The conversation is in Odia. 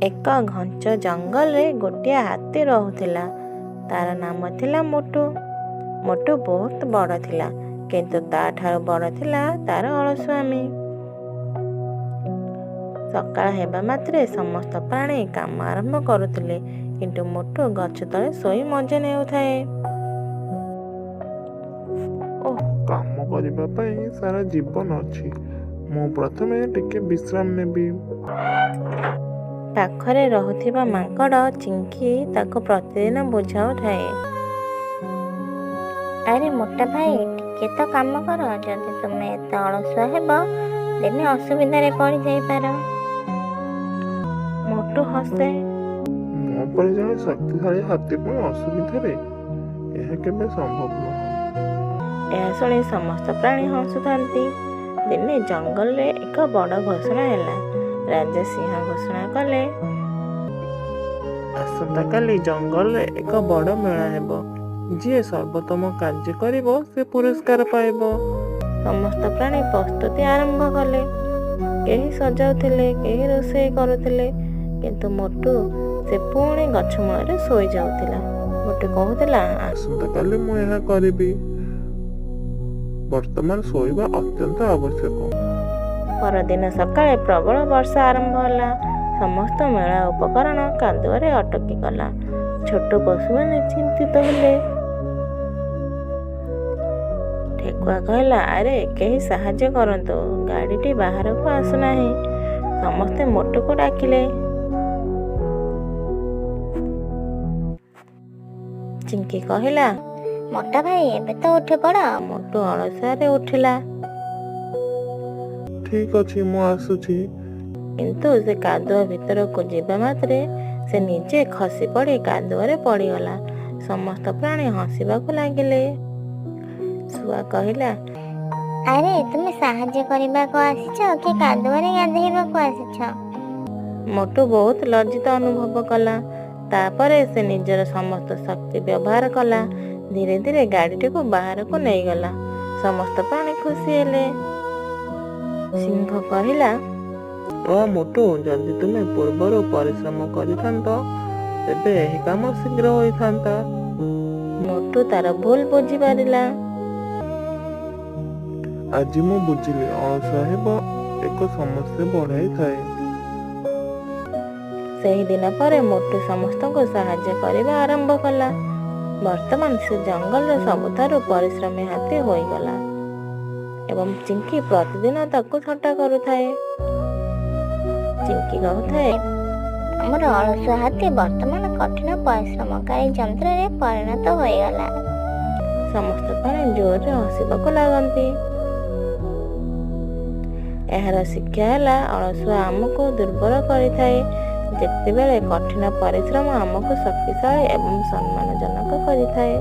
ଏକ ଘଞ୍ଚ ଜଙ୍ଗଲରେ ଗୋଟିଏ ହାତୀ ରହୁଥିଲା। ତାର ନାମ ଥିଲା ମୋଟୁ। ମୋଟୁ ବହୁତ ବଡ଼ ଥିଲା, କିନ୍ତୁ ତାଠାରୁ ବଡ଼ ଥିଲା ତାର ଅଳସୁଆମି। ସକାଳ ହେବା ମାତ୍ରେ ସମସ୍ତ ପ୍ରାଣୀ କାମ ଆରମ୍ଭ କରୁଥିଲେ, କିନ୍ତୁ ମୋଟୁ ଗଛ ତଳେ ଶୋଇ ମଜା ନେଉଥାଏ। ଓଃ, କାମ କରିବା ପାଇଁ ସାରା ଜୀବନ ଅଛି। ମୁଁ ପ୍ରଥମେ ଟିକେ ବିଶ୍ରାମ ନେବି। ପାଖରେ ରହୁଥିବା ମାଙ୍କଡ଼ ଚିଙ୍କି ତାକୁ ପ୍ରତିଦିନ ବୁଝାଉଥାଏ। ଆରେ ମୋଟା ଭାଇ, ଟିକେ ତ କାମ କର। ଯଦି ତୁମେ ଏତେ ଅଳସୁଆ ହେବ, ଦିନେ ଅସୁବିଧାରେ ପଡ଼ିଯାଇପାର। ମୋଟୁ ହସେ। ମୋ ପରି ଜଣେ ଶକ୍ତିଶାଳୀ ହାତୀ ପୁଣି ଅସୁବିଧାରେ? ଏହା କେବେ ସମ୍ଭବ ନୁହଁ। ଏହା ଶୁଣି ସମସ୍ତ ପ୍ରାଣୀ ହସୁଥାନ୍ତି। ଦିନେ ଜଙ୍ଗଲରେ ଏକ ବଡ଼ ଘୋଷଣା ହେଲା। ରାଜା ସିଂହ ଘୋଷଣା କଲେ, ଆସନ୍ତାକାଲି ଜଙ୍ଗଲରେ ଏକ ବଡ଼ ମେଳା ହେବ। ଯିଏ ସର୍ବୋତ୍ତମ କାର୍ଯ୍ୟ କରିବ, ସେ ପୁରସ୍କାର ପାଇବ। ସମସ୍ତ ପ୍ରାଣୀ ପ୍ରସ୍ତୁତି ଆରମ୍ଭ କଲେ। କେହି ସଜାଉଥିଲେ, କେହି ରୋଷେଇ କରୁଥିଲେ, କିନ୍ତୁ ମୋଟୁ, ସେ ପୁଣି ଗଛ ମୂଳରେ ଶୋଇଯାଉଥିଲା। ମୋଟୁ କହୁଥିଲା, ଆସନ୍ତାକାଲି ମୁଁ ଏହା କରିବି। ବର୍ତ୍ତମାନ ଶୋଇବା ଅତ୍ୟନ୍ତ ଆବଶ୍ୟକ। ପରଦିନ ସକାଳେ ପ୍ରବଳ ବର୍ଷା ଆରମ୍ଭ ହେଲା। ସମସ୍ତ ମେଳା ଉପକରଣ କାଦୁଅରେ ଅଟକିଗଲା। ଛୋଟ ପଶୁମାନେ ଚିନ୍ତିତ ହେଲେ। ଠେକୁଆ କହିଲା, ଆରେ, କେହି ସାହାଯ୍ୟ କରନ୍ତୁ, ଗାଡ଼ିଟି ବାହାରକୁ ଆସୁନାହିଁ। ସମସ୍ତେ ମୋଟୁକୁ ଡାକିଲେ। ଚିଙ୍କି କହିଲା, ମୋଟା ଭାଇ, ଏବେ ତ ଉଠି ପଡ଼। ମୋଟୁ ଅଳସୁଆରେ ଉଠିଲା। ଠିକ ଅଛି, ମୁଁ ଆସୁଛି। କିନ୍ତୁ ସେ କାଦୁଅ ଭିତରକୁ ଯିବା ମାତ୍ରେ ସେ ନିଜେ ଖସି ପଡ଼ି କାଦୁଅରେ ପଡ଼ିଗଲା। ସମସ୍ତ ପ୍ରାଣୀ ହସିବାକୁ ଲାଗିଲେ। ଶୁଆ କହିଲା, ଆରେ, ତୁମେ ସାହାଯ୍ୟ କରିବାକୁ ଆସିଛ କି କାଦୁଅରେ ଗାଧେଇବାକୁ ଆସିଛ? ମୋଟୁ ବହୁତ ଲଜ୍ଜିତ ଅନୁଭବ କଲା। ତାପରେ ସେ ନିଜର ସମସ୍ତ ଶକ୍ତି ବ୍ୟବହାର କଲା। ଧୀରେ ଧୀରେ ଗାଡ଼ିଟିକୁ ବାହାରକୁ ନେଇଗଲା। ସମସ୍ତ ପ୍ରାଣୀ ଖୁସି ହେଲେ। ସିଂହ କହିଲା, ଓ ମୋଟୁ, ଯଦି ତୁମେ ପୂର୍ବରୁ ପରିଶ୍ରମ କରିଥାନ୍ତ, ତେବେ ଏହି କାମ ଶୀଘ୍ର ହୋଇଥାନ୍ତା। ମୋଟୁ ତାର ଭୁଲ ବୁଝିପାରିଲା। ଆଜି ମୁଁ ବୁଝିଲି, ଅଳସୁଆ ହେବ ଏକ ସମସ୍ୟା ବଢ଼ାଇଥାଏ। ସେହିଦିନ ପରେ ମୋଟୁ ସମସ୍ତଙ୍କୁ ସାହାଯ୍ୟ କରିବା ଆରମ୍ଭ କଲା। ବର୍ତ୍ତମାନ ସେ ଜଙ୍ଗଲର ସବୁଠାରୁ ପରିଶ୍ରମୀ ହାତୀ ହୋଇଗଲା ଏବଂ ଚିଙ୍କି ପ୍ରତିଦିନ ତାକୁ ଥଟ୍ଟା କରୁଥାଏ। ଚିଙ୍କି କହୁଥାଏ, ଆମର ଅଳସୁଆ ହାତୀ ବର୍ତ୍ତମାନ କଠିନ ପରିଶ୍ରମକାରୀ ଯନ୍ତ୍ରରେ ପରିଣତ ହୋଇଗଲା। ସମସ୍ତ ପ୍ରାଣୀ ଜୋରରେ ହସିବାକୁ ଲାଗନ୍ତି। ଏହାର ଶିକ୍ଷା ହେଲା, ଅଳସୁଆ ଆମକୁ ଦୁର୍ବଳ କରିଥାଏ, ଯେତେବେଳେ କଠିନ ପରିଶ୍ରମ ଆମକୁ ଶକ୍ତିଶାଳୀ ଏବଂ ସମ୍ମାନଜନକ କରିଥାଏ।